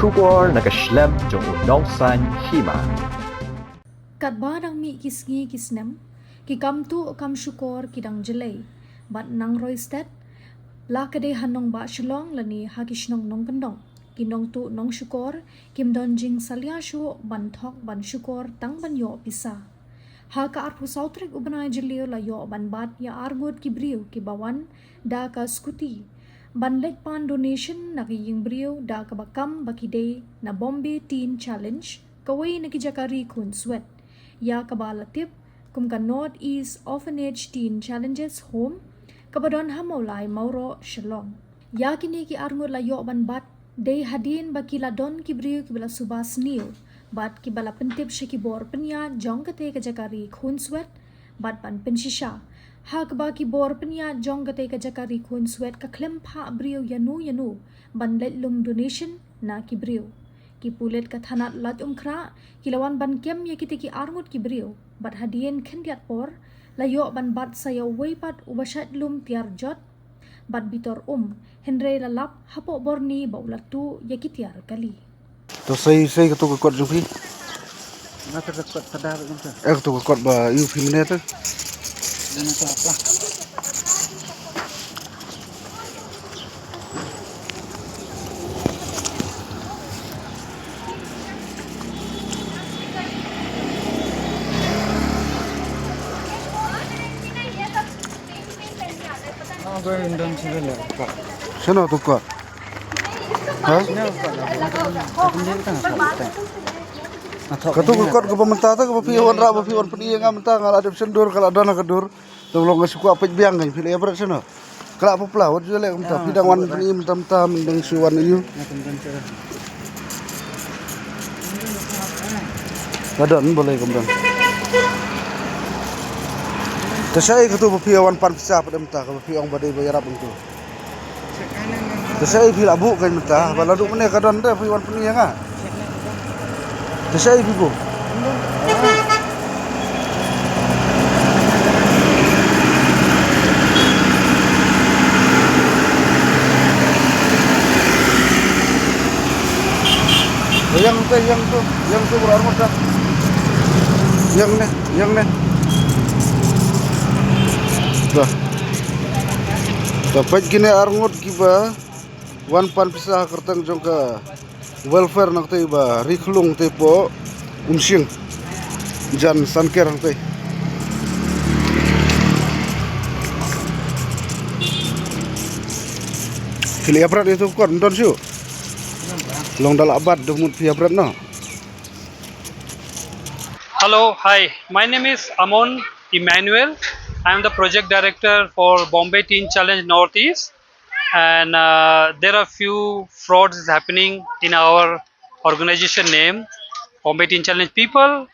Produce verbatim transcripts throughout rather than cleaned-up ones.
Shukor na ka shlem jong u nongsaiñ hima. Katba dang mih ki sngi ki snem, ki kam tuh kam shukor ki dang jlei. Bad nangroi stet, la ka dei ha nongbah Shillong lane ha ki shnong nongkyndong, ki nongtuh nongshukor kim don jingsalia shuh ban thok ban shukor tang ban ïoh pisa. Ha ka arphew saw tarik u bnai Jylliew la ïoh ban bat ïa arngut ki briew kiba wan da ka scooty ban leit pan donation na ka ïing briew da kaba kam ba ki dei na Bombay Teen Challenge, kawei na ki jaka ri khunswet, ïa kaba la tip kum ka North East Orphanage Teen Challenges Home, kaba don ha Mawlai Mawroh, Shillong. Ïa kine ki arngut la ïoh ban bat dei hadien ba ki la don ki briew kiba la suba sniew bad kiba la pyntip sha ki bor pynïaid jong katei ka jaka ri khunswet bad ban pynshisha ha kaba ki bor pynïaid jong katei ka jaka ri khunswet ka khlem phah briew ïano ïano ban leit lum donation na ki briew. Ki pulit ka thanat Laitumkhrah ki la wan ban kem ïa kitei ki arngut ki briew bad hadien khyndiat por la ïoh ban bat sa ïa uwei pat uba shait lum tiar jot bad bitor um, hynrei la lap hapoh bor ni ba u la tuh ïa ki tiar kali. To sei sei kato ka kot jong phi. Nga ta ka kot ta da ba jong ta. Eh, kato ka kot ba ïu phi mynne ta. Jong ta pla. Shano tu kot? Ha? Kato ka kot kaba mynta ta kaba phi wan rah ba phi wan pyni ïa nga mynta nga la dep shen dur ka la don ha ka dur. Tang long nga shu kwah peit biang ka phi la ïa bret shano. Ka la pla wat ju leh kumta phi dang wan pyni mynta mynta myndang shu wan ïa u. Nga don balei kumta. Te shaei katu ba phi wan pan pisa pat mynta kaba phi ong ba dei ba ïarap mynta. Te shaei phi la buh ka mynta ba la duh mynne ka don te phi wan pyni ïa nga. Te shaei phi buh. Ïeng te, ïeng tu, ïeng tu, bro, arngut dah. Ïeng ne, ïeng ne. Dah. Dah peit kine arngut kiba wan pan pisa ha kyrteng jong ka welfare na katei ba ri khlung te po Umsing. Jan Sanker hangtei. Phi la ïa bret ïa tu kot, ym don shuh. Long da la bat da mut phi ïa bret noh. Hello, hi. My name is Amon Emmanuel. I am the project director for Bombay Teen Challenge Northeast. And uh, there are few frauds is happening in our organization name, Bombay Teen Challenge. People,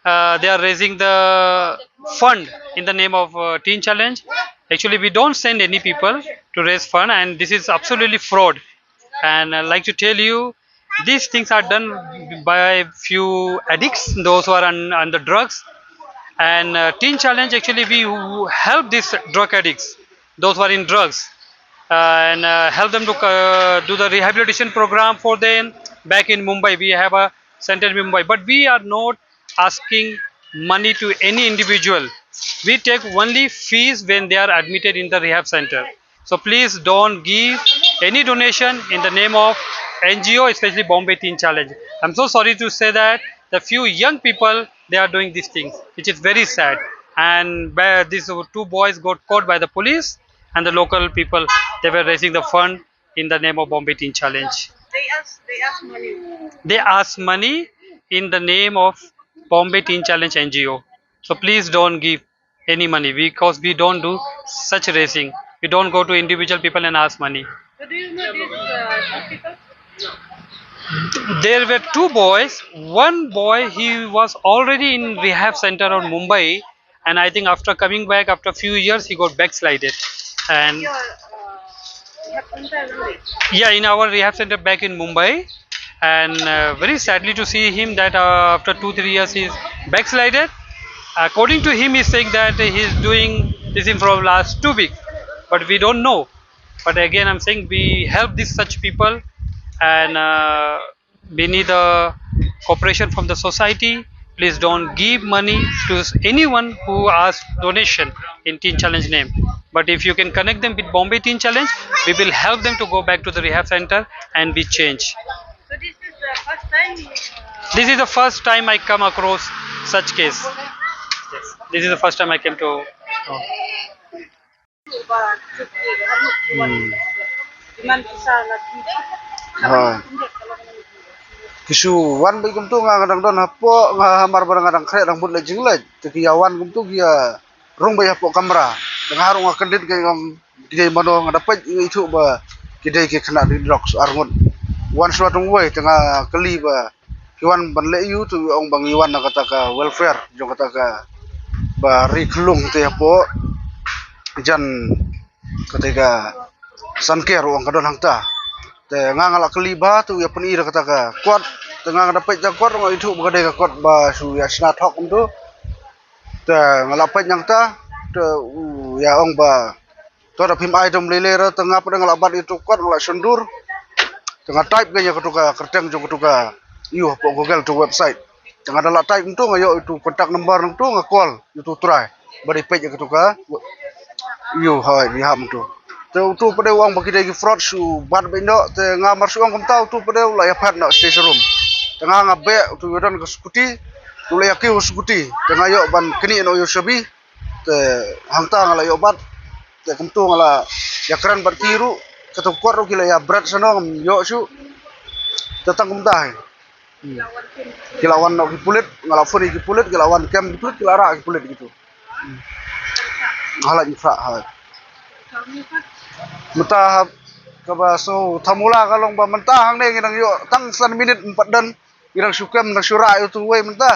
uh, they are raising the fund in the name of uh, Teen Challenge. Actually, we don't send any people to raise fund, and this is absolutely fraud. And I'd like to tell you, these things are done by few addicts, those who are on, on the drugs. And uh, Teen Challenge, actually, we help these drug addicts, those who are in drugs, uh, and uh, help them to uh, do the rehabilitation program for them back in Mumbai. We have a center in Mumbai, but we are not asking money to any individual. We take only fees when they are admitted in the rehab center. So please don't give any donation in the name of N G O, especially Bombay Teen Challenge. I'm so sorry to say that the few young people, they are doing these things, which is very sad. And by, these two boys got caught by the police and the local people. They were raising the fund in the name of Bombay Teen Challenge. They ask, they ask money. They ask money in the name of Bombay Teen Challenge N G O. So please don't give any money because we don't do such raising. We don't go to individual people and ask money. So do you know these, uh, these people? There were two boys. One boy, he was already in rehab center of Mumbai, and I think after coming back after a few years, he got backslided. And yeah, in our rehab center back in Mumbai, and uh, very sadly to see him that uh, after two three years he's backslided. According to him, he's saying that he's doing this thing for last two weeks, but we don't know. But again, I'm saying we help these such people, and uh, We need the cooperation from the society. Please don't give money to anyone who asks donation in Teen Challenge name. But if you can connect them with Bombay Teen Challenge, we will help them to go back to the rehab center and be changed. So this is the first time. This is the first time I come across such case. Yes. This is the first time I came to. Hmm. Ha. Ki shu wan beit kumtu, nga nga dang don hapoh, nga hamar ba nga dang khreh dang bud leit jingleit. Te ki ïa wan kumtu ki ïa rung beit hapoh kamra. Te nga ruh nga kyndit, nga ong ki dei mano, nga da peit nga ithuh ba ki dei ki khynnah drugs arngut. Wan shuwa tang wei, te nga kylli ba ki wan ban leh aïu, te u ong ba ngi wan na kata ka welfare jong kata ka ba ri khlung te hapoh jan kata ka Sanker, u ong ka don hangta. Te nga nga la kylli ba te u ïa pyni da kata ka kot. Te nga nga da peit da kot, nga ithuh ba ka dei ka kot ba shu ïa shna thok kumtu. Te nga la peit nangta, te u ïa ong ba to da phim ai dom lei lei ra, te nga pat nga la bat ïa utu kot, nga la shon dur. Te nga type ka ïa katu ka kyrteng jong katu ka ïa hapoh Google tu website. Te nga da la type kumtu, nga ïoh ïa utu contact number nangtu, nga call ïa utu u trai ba dei peit ïa katu ka ïa, hooid, ïa hap kumtu. Te utu pat u ong ba ki dei ki fraud, shu bat beit noh. Te nga mar shu ong kumta, utu pat u la ïa phet noh station room. Te nga nga beh, utu u don ka scooty, u la ïa kiew scooty. Te nga ïoh ban knieh noh ïa u shabi. Te hangta nga la ïoh bat. Te kumtu nga la ïa kren bad ki ruh, katu kot ruh ki la ïa bret shano ngam ïoh shuh. Te tang kumta hi. Hmm. Ki la wan noh ki pulit, nga la phone ïa ki pulit, ki la wan kem ki pulit, ki la rah ki pulit kitu. Hmm. Halat ngi phrah ha. Mynta ha kaba sngewthuh mula ka long ba mynta hangne ngi dang ïoh tang san minit em pat don. Ngi dang shu kem, dang shu rah ïa utu uwei mynta.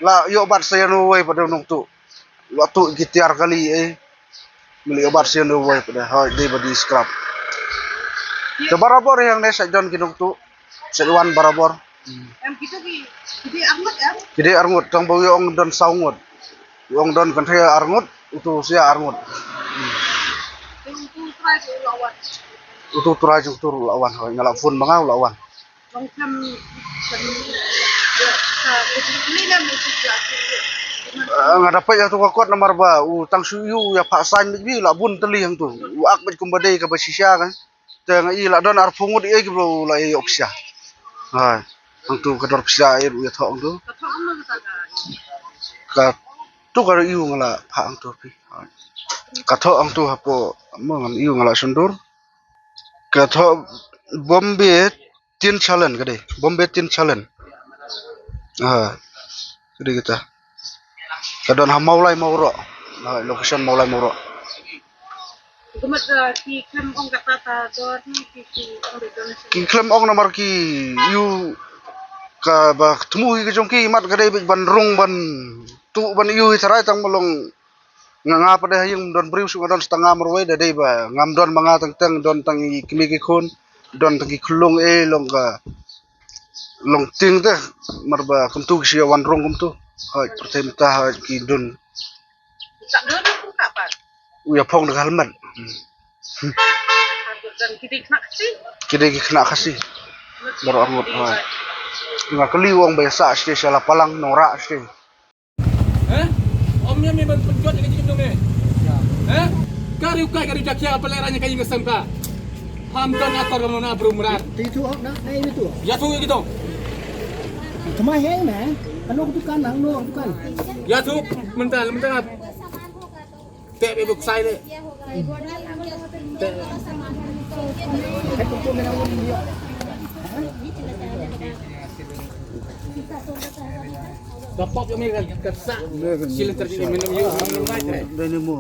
La ïoh bat sa ïa uno uwei pat u nongtuh. La tuh ki tiar kali eh. Ngi la ïoh bat sa ïa uno uwei pat, hooid, dei ba dei scrap. Te barabor ïa hangne sa don ki nongtuh. Sa wan barabor. Em, kitu ki, ki dei arngut, em? Ki dei arngut, tang ba u ïoh ong don saw ngut. U ong don kynthei arngut, utu u sia arngut. Te utu u trai jong u la wan? Utu u trai jong utu u la wan, hooid, nga la phone ma nga u la wan. Eh, nga da peit ïa utu ka kot namar ba u tang shu ïoh ïa pha sign beit, u la bun tylli hangtu. U ak beit kumba dei kaba shisha ka. Te nga i la don arphew ngut ïa kiba u la ïoh pisa. Hai. Hangtu ka dor pisa ïa u ïa thoh hangtu. Katu ka ïa u nga la pha hangtu phi. Hai. Ka thoh hangtu hapoh mo ngan ïa u nga la shon dur. Ka thoh Bombay Teen Challenge ka dei. Bombay Teen Challenge. Ah, ka dei kata. Ka don ha Mawlai Mawroh. Ha location Mawlai Mawroh. Ka mut, eh, ki khlem ong kata ta don ki, ki ong donation. Ki khlem ong namar ki ïa u kaba thmu hi ka jong ki, mat ka dei beit ban rung ban tuh ban ïa u hi tharai tang ba long Nga, nga pat de ha ïing ym don briew shuh, nga don sa tang nga marwei, da dei ba ngam don ma nga teng teng, don tang i kmie ki khun, don tang ki khyllung, eh, long ka, long tieng te, mar ba kumtu ki shu ïa wan rung kumtu. Hooid, pyrthei mynta hooid ki don. U ïa phong da ka helmet. Ki dei ki khynnah Khasi. Baroh arngut, hooid. Nga kylli u ong ba ïa sah shatei sha la palang, nongrah shatei. Hah? Ym ïa me ban pynjot ïa ka jingim jong me. Hah? Ka riewkai ka riewjakhlia, pynlehrain ïa ka ïing ka sem ka. Ham don ator ka mano na bru mrad. Te ïathuh hok na, na ïathuh. Ïathuh ïa kito. Thymmai heng me. Kano ka dukan, hangno ka dukan? Ïathuh mynta, mynta. Te be buk sai le. Te. Ka pop ïa me ka, ka sah. Cylinder jong me minum ïa u, minum mai te. Dynamo.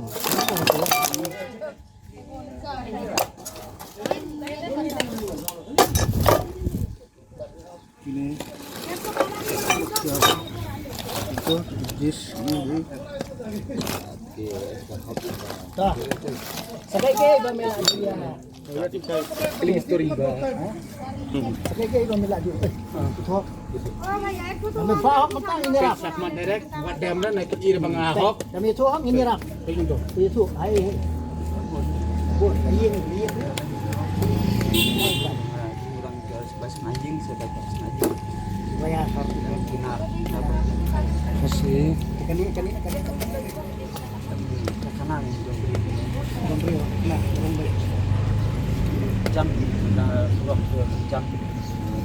Kine. Ito, this, ini. Ta. Sabai ke ba me la dia. Kali story ba. Kali ke ba me la di. Thok. Ame ba hok mata ini rap. Sak mat direct, wat dem na naik ir bang hok. Kami tu hok ini rap. Itu. Itu, hai. Bur, iya, iya. Snajing, saya dapat snajing. Waya, satu. Kinar. Kasi. Kani, kani, kani. Kani, kani, kani. Jam, dah, suruh, suruh, jam.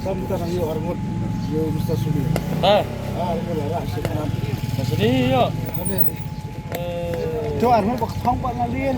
Kam ta nang ïoh arngut, ïoh Mister Suli. Ah. Ah, arngut lah, lah, siapa nama? Mister Suli, ïoh. Ada ni. Eh. Tu arngut bak thong bak nalin.